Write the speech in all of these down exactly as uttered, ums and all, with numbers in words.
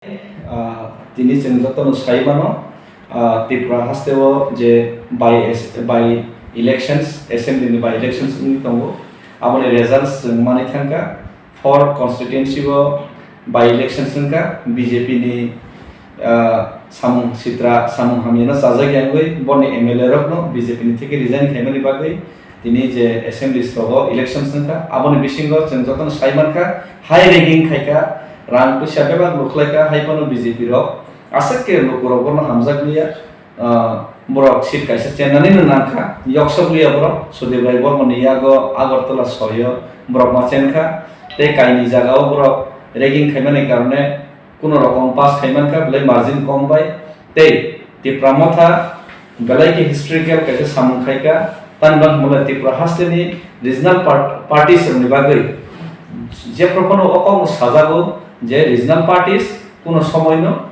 Ah, tini chwng jotono sai mano, ah, Tripura hasteo je by es-, by elections, assembly ni by elections wngwi tongo, aboni results chwng manwi thangkha. Four constituency o by elections wngkha, B J P ni, ah, samung sitra, samung hamyano chajak yangwi boni M L A rokno B J P ni theke resign khaimani bagwi tini je assemblies rogo elections wngkha, aboni bisingo chwng jotono sai mankha, high ranking khaikha, rang puisa bebak lukhlaikha, hai phano B J P rok aswk khe lukurok bono hamjakliya, ah, borok seat kaisa chennani no nangkha, yoksokliya borok, Sudip Rai Bormani yago Agartala soyo borok ma chenkha, tei kaini jagao borok ranking khaimani karone kuno rokom pass khai mankha, belai margin kom bai. Tei Tipra Motha belai khe historical kaisa samung khaikha, tamni bagwi hwnba Tripura hasteni regional part-, parties rokni bagwi jephru phano o kokno sajago je regional parties kuno somoino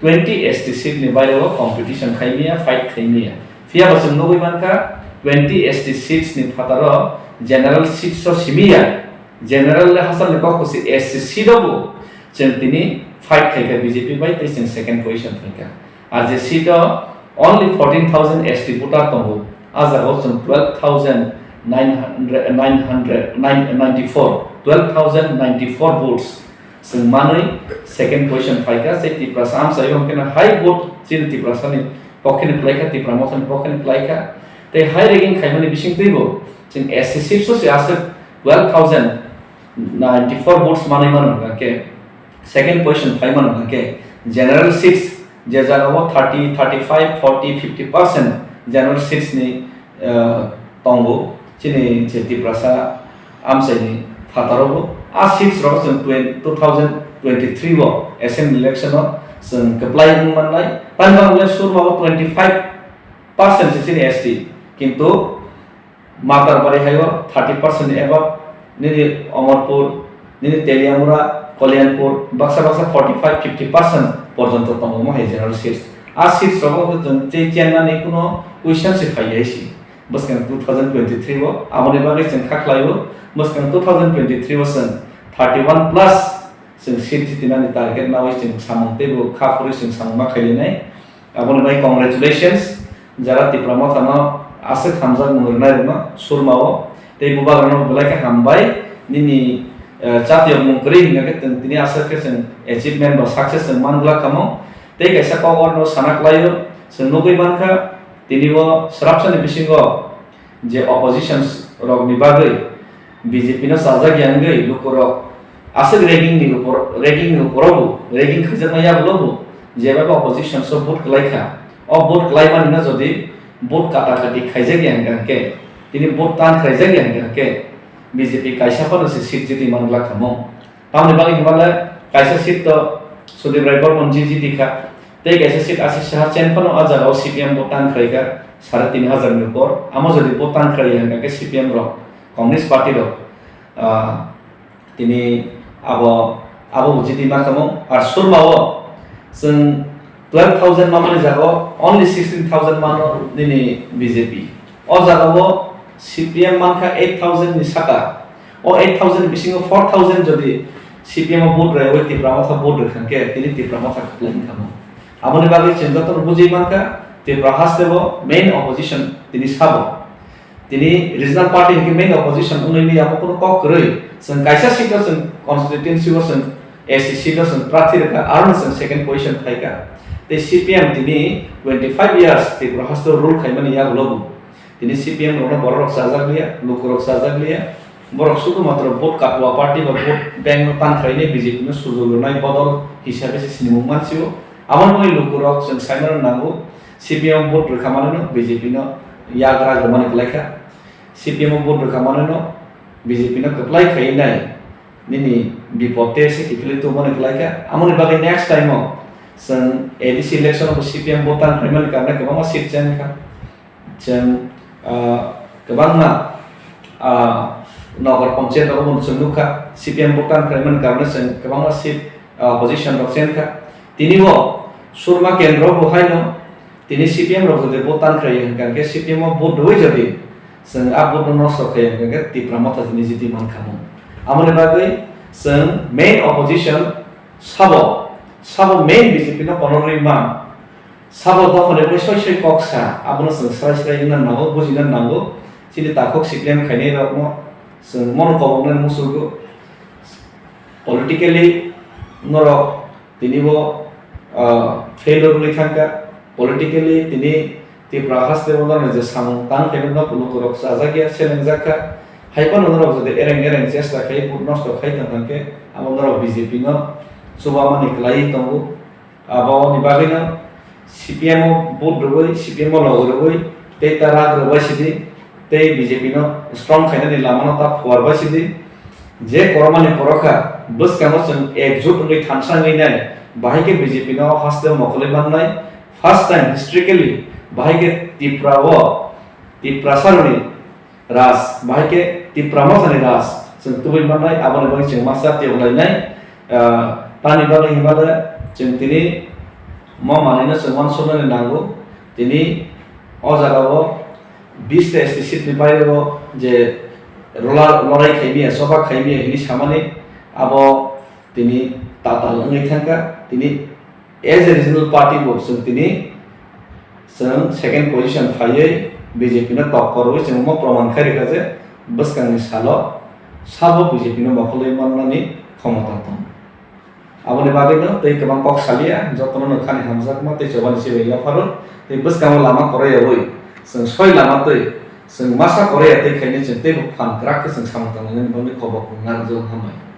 twenty S T seat ni baireo competition khai maya, fight khai maya. Phiya bo chwng nugwi mankha, twenty S T seats ni phataro general seats o simiya, general le hachal ni kok kusi S C seat o bo chwng tini fight khaikha B J P bai, tei chwng second position phaikha. Ar je seat o only fourteen thousand S T voter tongo, a jagao chwng twelve thousand nine hundred, nine hundred, nine, ninety-four, twelve thousand ninety-four votes chwng manwi second position phaikha. Tei Tiprasa amchaio hwnkhe no high vote chini Tiprasani pokheno kwlaikha, Tipra Mothani pokheno kwlaikha. Tei high ranking khaimani bisingtwibo chwng S C seats o se aswk twelve thousand ninety-four votes manwi mano hwnkhe, second position phai mano hwnkhe, general seats je jagao thirty, thirty-five, forty, fifty percent general seats ni, ah, tongo chini je Tiprasa amchaini phataro bo. A seats rok chwng twen-, two thousand twenty-three o assembly election o chwng kwplai wng mannai. Tamni bagwi Surma o twenty-five percent se chini S T, kintu Matarbari hai o thirty percent ni above, nini Omorpur, nini Teliamura, Kalyanpur, baksa baksa forty-five, fifty percent porjonto tongo mo hai general seats. A seats rogo chwng tei chennani kuno question se phai ya si. Bwskang two thousand twenty-three o, aboni bagwi chwng kha khlai o, bwskang two thousand twenty-three o chwng thirty-one plus chwng seat jitinani target nawi chwng samung teibo kha phurwi chwng samung ma khailainai. Aboni bai congratulations, jara Tipra Mothano aswk hamjakmung rwnai rwno Surma o, tei bubagrano belai khe hambai, nini, eh, chatiyokmung kwrwi hwnkhe chwng tini aswk khe chwng achievement ba success chwng man glak kamo. Tei kaisa kok orno sana klai o, chwng nugwi mankha, tini o swrapsani bisingo je oppositions rokni bagwi B J P no chajak ya wngwi lukurok aswk ragging ni upor, ragging ni upor bo, ragging khaijakma yagulo bo, jeba bo opposition so vote kwlai kha. O vote kwlai mani no jodi vote kata kati khaijak ya hwnkhe, tini vote tan khaijak ya hwnkhe, B J P kaisa phano se seat jiti man glak kha mo. Tamoni bagwi hwnba le kaisa seat to Sudip Rai Bormon ji jiti kha, tei kaisa seat Ashish Saha chen phano a jagao C P M bo tan khlai kha sare tin hajar ni upor. Amo jodi bo tan khlai ya hwnkhe C P M rok, Communist Party rok, ah, tini abo, abo bo jiti ma kamo. Ar Surma o chwng twelve thousand mamani jagao only sixteen thousand mano nini B J P. O jagao C P M mankha eight thousand ni saka. O eight thousand bisingo four thousand jodi C P M o vote rwui Tipra Motha vote rwkha hwnkhe tini Tipra Motha kwplai wngkha mo. Aboni bagwi chwng jotono bujui mankha Tipra hasteo main opposition tini sabo. Tini regional party hwnkhe main opposition wngwi maya, abo kunu kok kwrwi. Chwng kaisa seat o chwng constituency o chwng S C seat o chwng prarthi rwkha, arono chwng second position phaikha. Tei C P M tini twenty-five years Tripura hasteo rule khaimani yagulo bo. Tini C P M rokno borok rok chajak liya, luku rok chajak liya. Borok sudhu matro vote katwa party ba vote bank no tan khlainai B J P no sujul rwnai bodol hisabe se sinimung mansio. Aboni bagwi luku rok chwng saimano nango C P M vote rwkha manwi no B J P no yagra rwmani kwlaikha. C P M vote rwkha manwi no B J P no kwplai khaiwi nai nini bipod te se kiphilwi tubumani kwlaikha. Aboni bagwi next time o chwng A D C election o C P M vote tan khlaimani karne kwbangma seat chengkha. Chwng, ah, kwbangma, ah, nokar panchayat rogo bo chwng nukha, C P M vote tan khlaimani karone chwng kwbangma seat, ah, opposition rok chenkha. Tini bo Surma kendro bo haino tini C P M rok jodi vote tan khlai hwnkha khe C P M o vote rwui jodi chwng a vote no nosto khlai hwnkha khe Tipra Motha tini jiti mankha mo. Aboni bagwi chwng main opposition sabo Sabo main B J P no kono rwi man. Sabo dophani bai soi soi kok sa, abono chwng srai srai wngna nango, bujina nango. Chini takhuk C P M khainai rokno chwng mono koboknani muchungo. Politically norok tini bo, ah, failure wngwi thangkha. Politically tini Tripura haste o norok je samung tang khe no lukurok chajakya, selengjak kha. Hai phano norok jodi ereng ereng chesta khai, vote nosto khai tong kha khe, abo norok B J P no chubamani kwlaiwi tongo. Aboni bagwino C P M o vote rwui, C P M o logi rwui, tei ta rak rwbai sidi, tei B J P no strong khainani lamano ta phuarbai sidi. Je koromani korokha, bwskango chwng ekjut wngwi thansa wngwi nai, bahai khe B J P no haste o mokolwi mannai. First time historically bahai khe Tripura o, Tiprasaroni Raj, bahai khe Tipra Mothani Raj chwng tubui mannai, aboni bagwi chwng masa tiyok lainai. Ah, tani bagwi himba le chwng tini mo manwino chwng uansuknani nango. Tini o jaga o bis ta S T seat ni baire o je rola-, lorai khaimiya, choba khaimiya hinwi samani abo tini tatal wngwi thangkha. Tini as a regional party bo chwng tini chwng second position phaiwi B J P no tokkorwi chwng omo proman khai rwkha je bwskangni salo sabo B J P no mokolwi mannani khomota tongo. Aboni bagwino tei kwbang kok saliya, jotono no khani hamjakma tei chobani sibai yapharo tei bwskango lama kwrwi yawi chwng soi lama twi chwng masa kwrwi ya tei khaini chwng teibo phan kwrak khe chwng samung tanglainani bagwi kobok wngnarwkjago. Hambai.